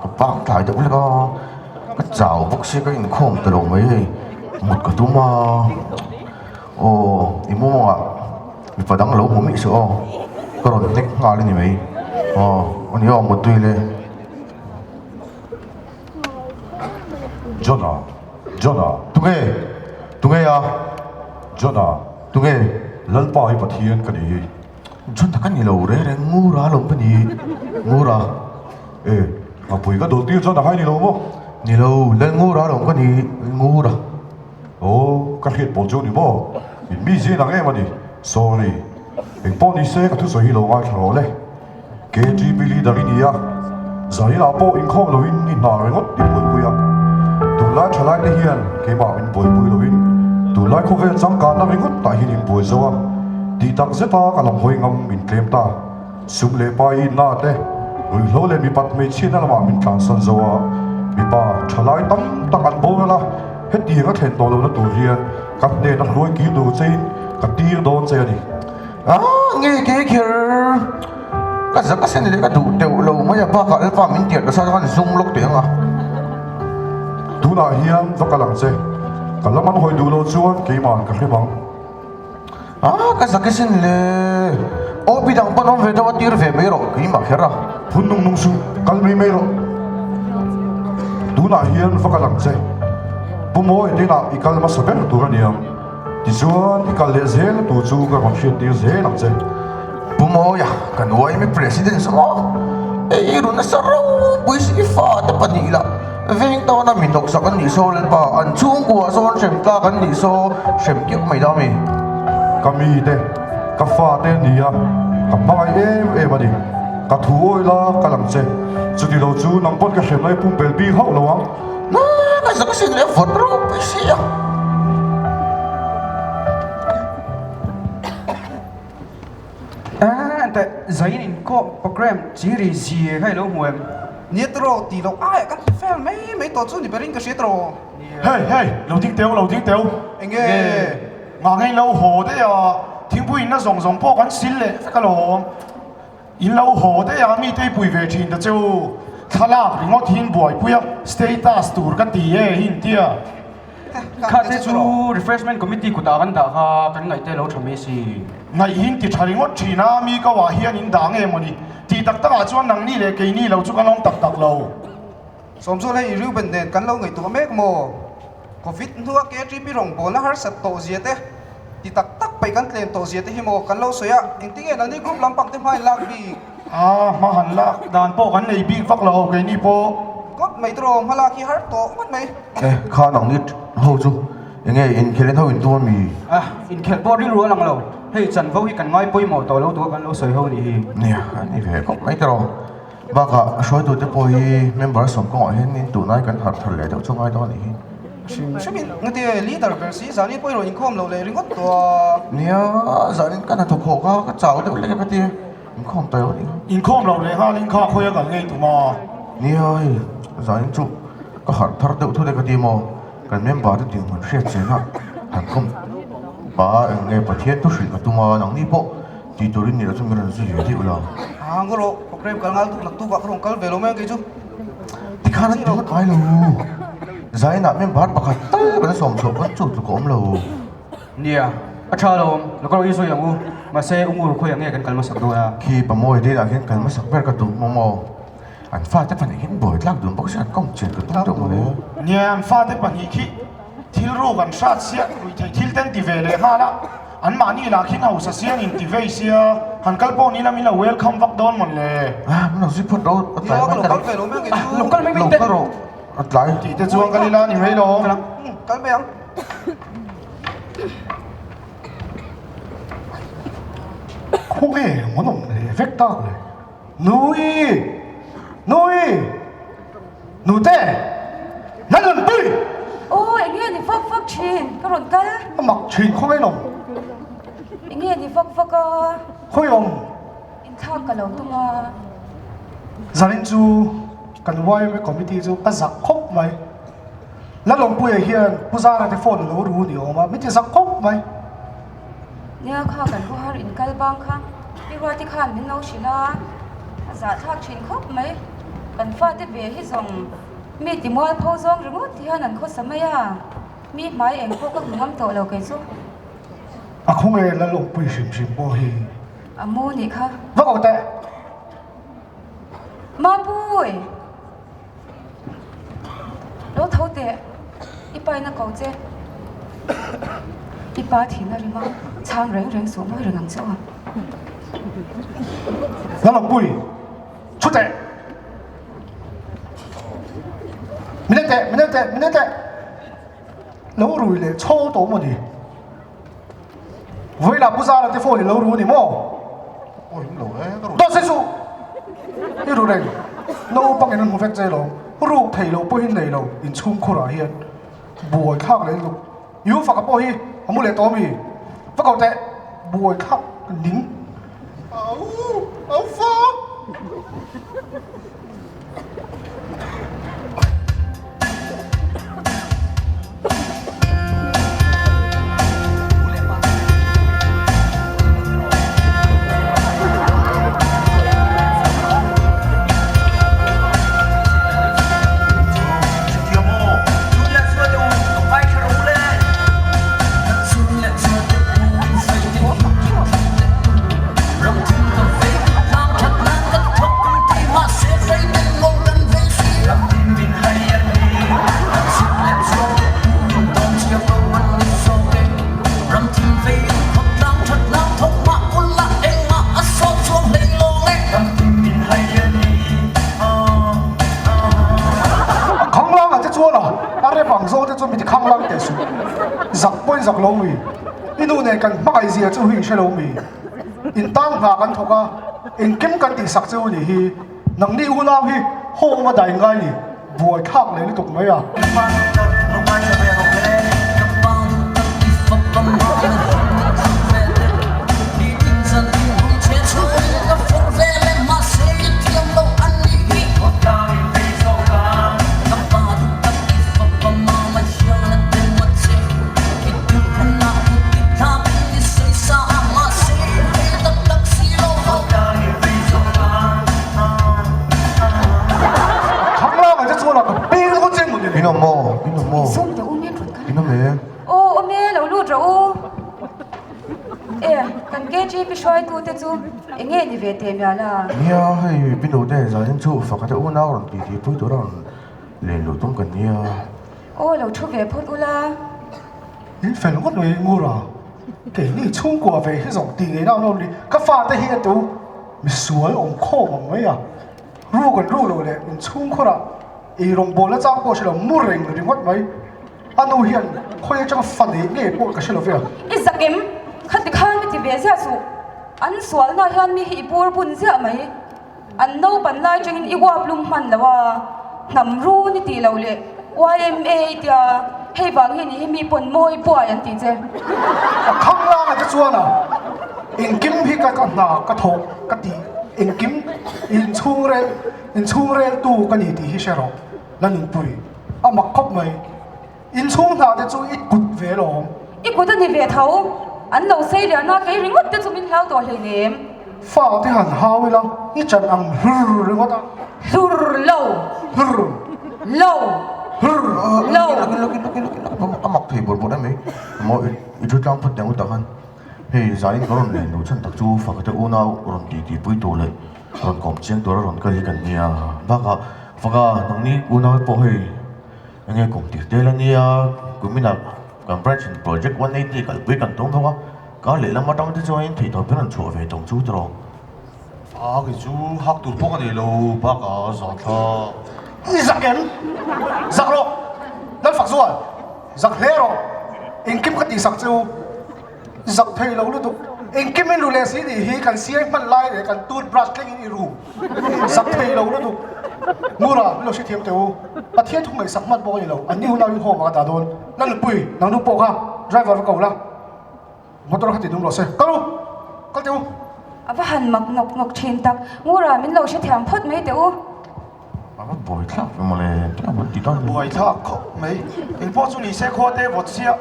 ka bak tlai deuh hlek a ka chau bawk sia ka inkhawm ta lo mai hei mut ka tum a aw i mumangah mipa dang lo hmu miah suh aw ka rawn hnek nghal a ni mai aw a ni aw mut tui le. John-a John-a Tunge tunge a John-a tunge Lalpa hi Pathian ka ni hi. John tak a ni lo reng reng Ngura alawm ka ni Ngura E ngapui ka dawlh tir chuan a ngai ni lo maw? Ni lo Lal Ngura alawm ka ni Ngura. Aw ka hriat pawl chu ni maw? In mi zin ang em a ni. Sorry. Eng pawh ni se ka thusawi hi lo ngaithla rawh le. KGB leader i ni a, Zahila pawh inkhawm loin i hna ringawt i buaipui a. Tunlai thalai te hian keimah min buaipui loin tunlai khawvel changkanna ringawt tah hian in buai zo a, tih tak zeta ka lam hawi ngam min tlem ta. Sum leh pa i inna te, ruihhlo leh mipat hmeichhiatna lamah min tlansan zo a, mipa thalai tam tak an boral a, hetiang a thlen tawh lohna tur hian ka hnena hruai kir tur chein ka tir dawn che a ni. A nge ke kher ka zak a sen leh ka duh deuh lo mai a bakah Lalpa min tiat nasa chuan zung lawk teh ang a. Tunah hian va kal ang che, ka lam an hawi duh loh chuan keimah ka hrem ang. A ka zak a sen le, aw pi dang pawn awm ve deuh a tir ve mai rawh keimah kher a. Phun nung nung suh, kal mai mai rawh. Tunah hian va kal ang che, Pu Mawi tinah i kal hmasa ber tur a niang. Tichuan, i kal leh zel tur chu ka rawn hriattir zel ang che. Pu Mawia, ka nuai mi President chu maw? Ei run nasa ropui si i fate pahnih lah veng tawna mi hnawksak an nih saw Lalpa, an chhungkua sawn hrem tlak an nih saw hrem kiau mai da mi. Ka mite, ka fate an ni a, ka hmangaih em em a ni. Ka thu awi la kal ang che, chuti lo chu nang pawn ka hrem lai pumpel bik hauh lo ang. Na ka zak sin leh vawt ropui si a. Ente zain in kawh program chi ri zir kha i lo hmu em? Nia tiraw tih loh ai kan ti fel mai mai tawh chu ni berin ka hria tiraw. Hei hei lo ding teu lo ding teu. Enge? Ngah ngei lo haw daih a, thingpui inna zawng zawng pawh kan sil leh vek alawm. In lo haw daih a, mite i pui ve thin ta che u. Thlalak ringawt hi in buaipui a, status tur ka ti e hi in tia. Kha te chu refreshment committee kutah kan dah kha kan ngaih te lo tha mai si. Ngaih hi in ti tha ringawt thin a, mi ko ah hian in dah nge mawni? Tih tak takah chuan nangni leh keini lo chu kan awm tak tak lo. Sawmzual hei Reuben nen kan lo ngaihtuah mek maw? Covid hnua KTP rawngbawlna harsat tawh zia te, ti tak tak paih kan tlem tawh zia te hi maw kan lo sawi a, engtinge nangni group lampang te hma in lak bik? A, hma han lak dan pawh kan nei bik vak lo keini pawh. Ngawt mai tiraw, hma lak hi har tawh ngawt mai. E, kha nangni ho chu enge inkhelh in ho in tum a mi? A, inkhelh pawh rilru a lang lo, hei chanvo hi kan ngai pawimawh tawh lo tua kan lo sawi ho nih hi. Nia, a ni ve khawp mai tiraw. Bakah hruaitute pawh hi member sawm kawngah hian in tunai kan harh thar leh deuh chu ngai dawn a nih hi. Hrim hrim in ngati e leader ber si zanin pawh i rawn inkhawm lo leh ringawt tawh a. Nia zanin ka hnathawk haw kha ka chau deuh lek a ka ti inkhawm ta lo a nih hi. Inkhawm lo leh nghalin kha khawi a kal ngei tum a. Nia hei zanin chu ka harh thar deuh thut e ka ti maw kan member te dinhmun hriat chen a han khawm pa eng nge Pathian thu hrilh ka tum a nangni pawh Tih turin ni lo chu min rawn zui ve deuh lo. A ngaw rawh, program kal ngal tuk nak tuk ah ka rawn kal ve lo mai ang kei chu. Tikhan an ti ngawt ngai lo. Zainah member pakhat tal kan sawm chhuah pawn chu tluk a awm lo. Nia, a tha lo awm, lo kal i zui ang u. Mahse, u ngur khawiah nge kan kal hmasak dawn a? Khi Pamawi te inah khian kal hmasak ber ka duh maw maw? An fate pahnih khian buai tlak dun bawk se an kawm chian ka tum deuh mawle. Nia, an fate pahnih khi thil ruk an hrat sia, ruihtheih thil te an ti ve leh nghal a. An mahni lah khin hausa siang in ti vei sia, han kal pawh ni la min lo welcome vak dawn mawn le. Ah, min lo zui phawt rawh, a tlai mai ka ring. Lo kal mai mai teh. Lo kal rawh, a tlai. Tih te chuan kal ila ni mai lo. Kal mai ang. Khawnge mawn awm leh vek tak le. Nui! Nui! Nute! Lalnunpui! Aw, eng nge ni vak vak thin? Ka rawn kal. A mak thin khaw ngaih lo. Eng nge ni vak vak a? Khawi awm? Inthlak ka lo tum a. Zanin chu kan YMA committee chu ka zak khawp mai. Lalawmpuia hian Pu Zara te phone a lo ru ni awm a, min ti zak khawp mai. Nia kha kan pu har inkal bang kha Pi Ruati khan min lo hrilh a, a zahthlak thin khawp mai. Kan fate ve hi zawng mi ti mualpho zawng ringawt ti hian an khawsa mai a, mi hmai eng pawh ka hmu ngam tawh lo kei chu. A khawnge la lawmpui hrim hrim pawh hi. A mu nih kha. Va ko teh. Mapui! Lo tho teh, i pa in a ko che. I pa thin a rim a, chhang reng reng suh mawi reng ang che aw. Lalawmpui, thu teh. Min en teh, min en teh, min en teh. Lo rui leh chho tawh maw ni? Vawilah Pu Zara te phone i lo ru a ni maw? Aw him lo e, ka ru. Dawt sawi suh! I ru reng. Naupang in an hmu vek che lo. Ruk thei lo pawhin nei lo inchhung khurah hian buai thlak leh lutuk. I u faka pawh hi a mu leh tawh ami? Va ko teh! Buai thlak ning. Au! Au fak! A khanglang ah te chuan a a rep ang zawng te chuan mi ti khanglang teh suh zak pawhin zak lo mi i nu nen kan hmangaih zia chu hi in hre lo mi in tan hna kan thawk a engkim kan tihsak chu ni hi nangni unau hi home a dai ngai ni buai thlak leh lutuk mai a. Khanglang ah te chuan a ka peng ringawt che maw ni le. In awm maw? In awm maw? Sawm teh u men rawn kal. In awm e. Aw awm e, lo lut rawh u. E, kan KGP hruaitu te chu eng nge ni ve teh mial a? Nia, hei Pinu te zanin chu faka te unau rawn ti ti pui tur a rawn len luh tum kan nia. Aw lo thu ve phawt ula. In fel ngawt mai Ngura, keini chhungkua ve hi zawng tih ngei nau ni, ka fate hi a tu misual awm khawm ang mai a, ru kan ru lo leh in chhungkhawrah ei rawngbawlna chang pawh a hre lo, mu reng ringawt mai, a nu hian khawi atanga fa neih ngei pawh ka hre lo ve a. I zak em? Khati khan mi ti ve ziah suh, an sualna hian mi hi i bur bun ziah mai. An naupan lai tangin i uap lum hman lo a, hnam run i tih loh leh YMA i tia, hei vang hi ni hi mi pawn mawi buai an tih che. A khang langa te chuan a engkim hi ka ka hna ka thawk ka tih engkim inchhung rel inchhung rel tu ka ni tih hi hre rawh la nunpui a mak khawp mai. Inchhung hna te chu i kut ve lawm. I kut a ni ve tho. An lo sei lian a, kei ringawt te chu min hlau tawh hleinem. Fa te han hau ila, i chan ang hlur ringawt a. Hlur lo. Hlur. Lo. Hlur. Lo. Lukin lukin lukin lukin lukin a mak thei bawrh bawrh em mai. Maw i thu tlang phawt teh ang tak han. Hei zanin ka rawn len lo chhan tak chu faka te unau rawn ti ti pui tur leh rawn kawm chiang tura rawn kal hi kan nia. Bakah faka nangni unau te pawh hei. Enge kum tir tel a nia, kuminah kan branch in project 180 kalpui kan tum bawk a, kar lehlam atang te chuan theih tawp in rawn chhuah ve tawng chu tawh. A kei chu hak tur pawh ka nei lo bakah zan thla. I zak em? Zak rawh! Lalfak zual, zak hle rawh! Engkim ka tihsak che u. Zak thei lo lutuk. Engkim in ru leh si nih hi kan siai hman lai leh kan toothbrush thleng in i ru. Zak thei lo lutuk. Ngura, min lo hrethiam teh u. Pathian thu ngaihsak hman pawh a ni lo. An ni hunah in home ah ka dah dawn. Lalpui, nang nu pawh kha driver va ko la, motor kha ti dum rawh se. Kal u! Kal teh u! A va han mak nawk nawk thin tak. Ngura, min lo hrethiam phawt mai teh u. A va buai thlak ve mawle, tia buai ti dawn. Buai thlak khawp mai. Eng pawh chu ni se khua te vawt sia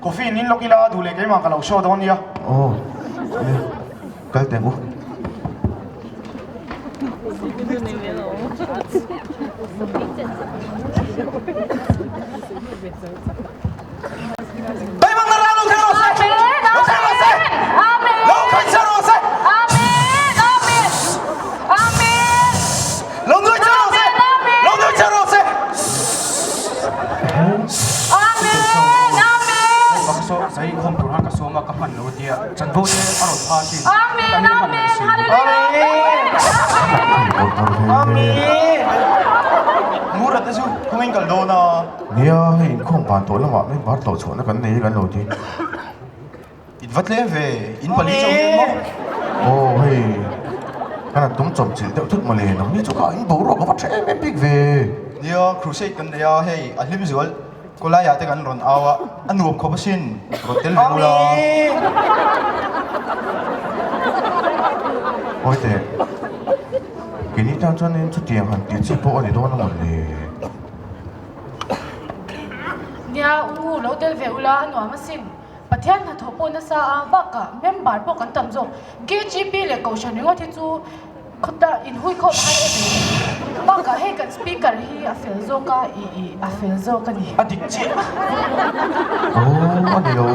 coffee in in lawk ila duh leh keimah ka lo show dawn nia. Aw e kal teh u. Taimang na lo thleng rawh se! Lo thleng rawh se! Lo khaisa rawh se! Lo nui che rawh se! Lo nui che rawh se! Zai inkhawm tur khan ka sawm a, ka hman lo tia chanvo te a rawn pha thin. Amen Amen Hallelujah Amen Mura te chu khawngin kal dawn a. Nia, hei inkhawm van tawh lamah member tlawh chhuahna kan nei kan lo ti. In va tlem ve, in pali chauh hian maw? Aw hei, kan han tum chawm chilh deuh thut mawle, nangni chu kha in boruak a va tha em em bik ve. Nia, crusade kan nei a, hei a hlim zual kawlaiah te kan rawn au a, a nuam khawp asin, rawn tel ve ula. Awi teh, keini tan chuanin chutiang han tih chi pawh a ni dawn a mawle. Nia, u lo tel ve ula a nuam asin. Pathian hnathawh pawh nasa a, bakah member pawh kan tam zawk. KGP leh Kohhran ringawt hi chu khawta inhui khawm har em em. Bakah hei kan speaker hi a fel zawk a, ih ih a fel zawk a ni. A dik chiah. Aw a ni lo,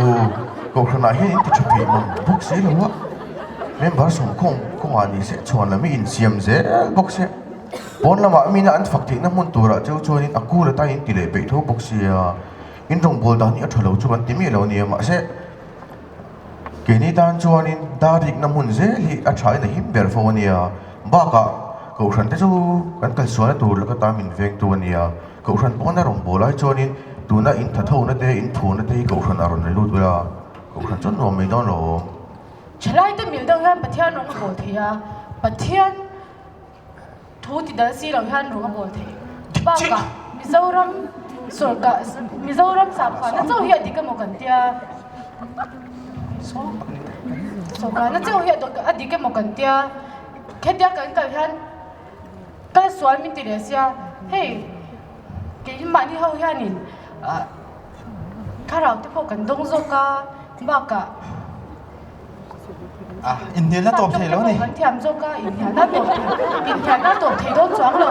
Kohhranah hian in ti tha thei mang bawk si lo a, member sawmkhawm kawngah ni se chhuan lam hi insiam zel bawk se. Pawn lamah mina an fak theihna hmun turah cheu chuanin a kul atan in ti leh peih tho bawk sia, in rawngbâwl dan hi a ṭha lo chu kan ti miah lo ania, mahse keini tan chuanin dar rikna hmun zel hi a ṭhain a him ber fo ania, bakah Kohhran te chu kan kalsualna tur laka tan min vengtu ania, Kohhran pawna rawngbâwl ai chuanin tuna in thathona te in thuna te hi Kohhran a rawn la lut ula, Kohhran chuan nuam mai dawn lo awm. Ṭhalaite mil deuh hian Pathian rawng a bawl thei a, Pathian. Thu ti dal si lo hian rung a bawl thei. Bakah Mizoram sawrkar Mizoram sakhuana chauh hi a dik emaw kan tia. Sawrkarna chauh hi a dik emaw kan tia. Hetia kan kal hian kal sual min ti leh sia. Hei keimahni ho hianin ah thlarau te pawh kan dawng zawk a bakah. Ah, inhnialna tawp thei lo ni. Kan thiam zawk a, inhnialna tawp thei, inhnialna tawp thei dawn chuang lo.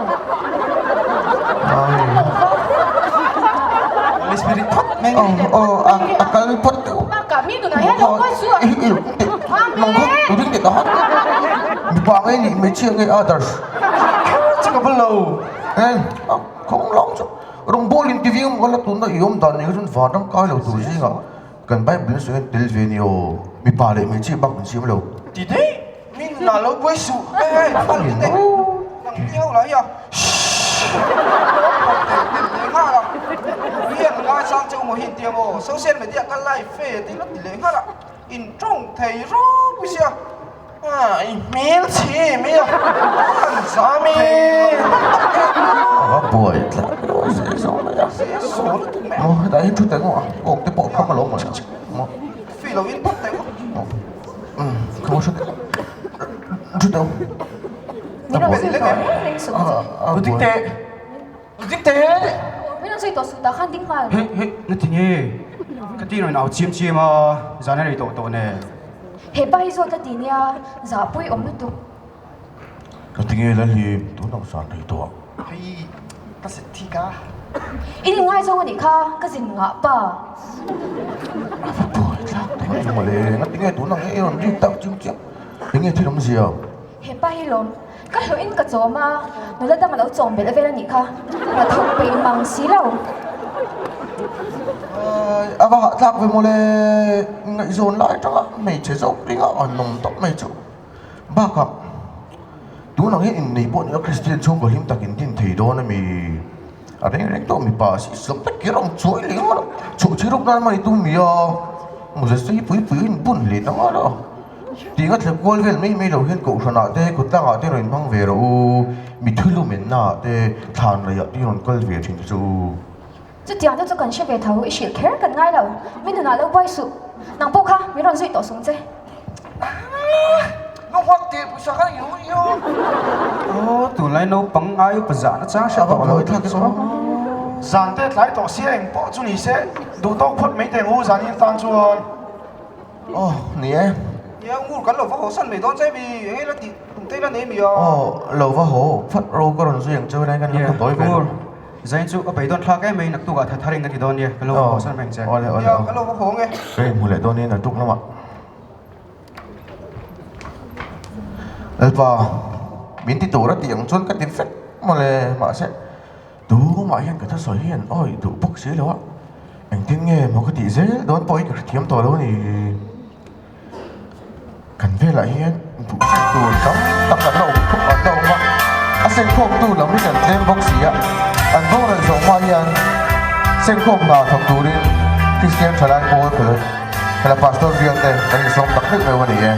Holy Spirit phawt mai ni. Oh, oh, a, a kal phawt deuh. Bakah mi nunah hian lo kawi su a. Amen. Mipa nge nih hmeichhia nge others. Chu ka bul lo. Eh, khawng long chu. Rawngbawl in ti viau maw la tunna i awm dan ni kha chuan vanram kai lo tur zingah. Kan Bible sawi hian tel ve ni aw, mipa leh hmeichhia bak min siam lo. Ti daih, min la lo buai suh, hei hei, a ni teh, nang ni ho lai a, shhh, leh nghal a, mi hian ngai sang cheu maw hi inti ang aw, social media ka live fe te la ti leh nghal a, in tawng thei ropui sia. I hmel chhe mai a, kan zam e. A va buai tlat emaw zeh zawh mai a. Maw hetah hian thu teh ngawh a, kawng te pawh a kham alawm mawle. Maw. Fee lo in phawt teh ngawh. Umm khaw thu teh thu teh. Min rawn zui tawh reng reng suh che. Ding teh. Ding teh! Min rawn zui tawh suh tah khan ding nghal. Hei hei na ti nge? Ka ti rawn au chiam chiam a, zan a rei tawh tawh nen. He pa hi zawt a ti nia, zahpui awm lutuk. Ka ti nge Lalhlim, tun ang zan rei tawh ah. Hei ka zet thik a. In inngaizawng a nih kha, ka zin ngah pa. A va buai thlak tawh chu mawle, nga ti nge tun ang i rawn rik tak chiam chiam, enge thil awmzia? He pa hi lawm. Ka hlawhin ka chawm a, nula dang a lo chawm belh vel a nih kha. Ka thawk peih mang si lo. Ai, a va hahthlak ve mawle, ngaihzawn lai atanga hmeichhe zawk ringa an awm tawp mai chu. Bakah, tun ang hian innei pawh nila Kristian chhungkaw hlim tak in din thei dawn a mi? A reng reng tawh mipa si sawm vek kher ang chuai leh nghal a, chhuah chhe ruk nan mai tum mi a, Moses te hi pui pui in bun leh ta nghal a. Tih ka thlep kual vel mai mai lo hian Kohhranah te, khawtlangah te rawn hmang ve rawh u, mi thillumenna ah te, thlan leiah te rawn kal ve thin te chu u. Chutiang te chu kan hre ve tho, i hrilh kher kan ngai lo, mi nunah lo buai suh, nang pawh kha min rawn zui tawh sung che. Aaa, nu nghak teh pawisa kha i ui io. Aw, tunlai naupang ai upa zahna chang hre tawh lo tlat chu. Zan te tlai tawh sia eng pawh chu ni se, duh tawk phawt mai teh ngu zan in tan chuan. Aw, ni e. Nia, ngur kan lo va haw san mai dawn che mi, eng ila tih tum. te ila nei mi a? Aw, lo va haw phawt ro ka rawn zui ang chu helai kan lo khaw tawi ve Ngur, zain chu a beidawn thlak em mai naktukah tha thar in ka ti dawn nia, ka lo va haw san reng che. Awle awle Nia, aw. ka lo va haw ang e. Ka inhmu leh dawn nia naktuk lamah. Lalpa, min ti tur a tih ang chuan ka ti vek mawle, mahse tumah hian ka thusawi hi an awih duh bawk si lo a, engtin nge maw ka tih zel dawn pawh hi ka hrethiam tawh lo a ni. Kan velah hian duhsak tur tam tak an la awm khawp an la awm a, a senkhawmtu lam hi kan tlem bawk si a, an boral zawh hma hian senkhawm hna thawk turin Kristian thalai pawl khawl Hela Pastor bial te kan insawm tak meuh meuh a ni e.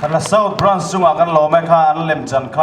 Khatla South Branch chungah kan lawm e kha an lemchan kha.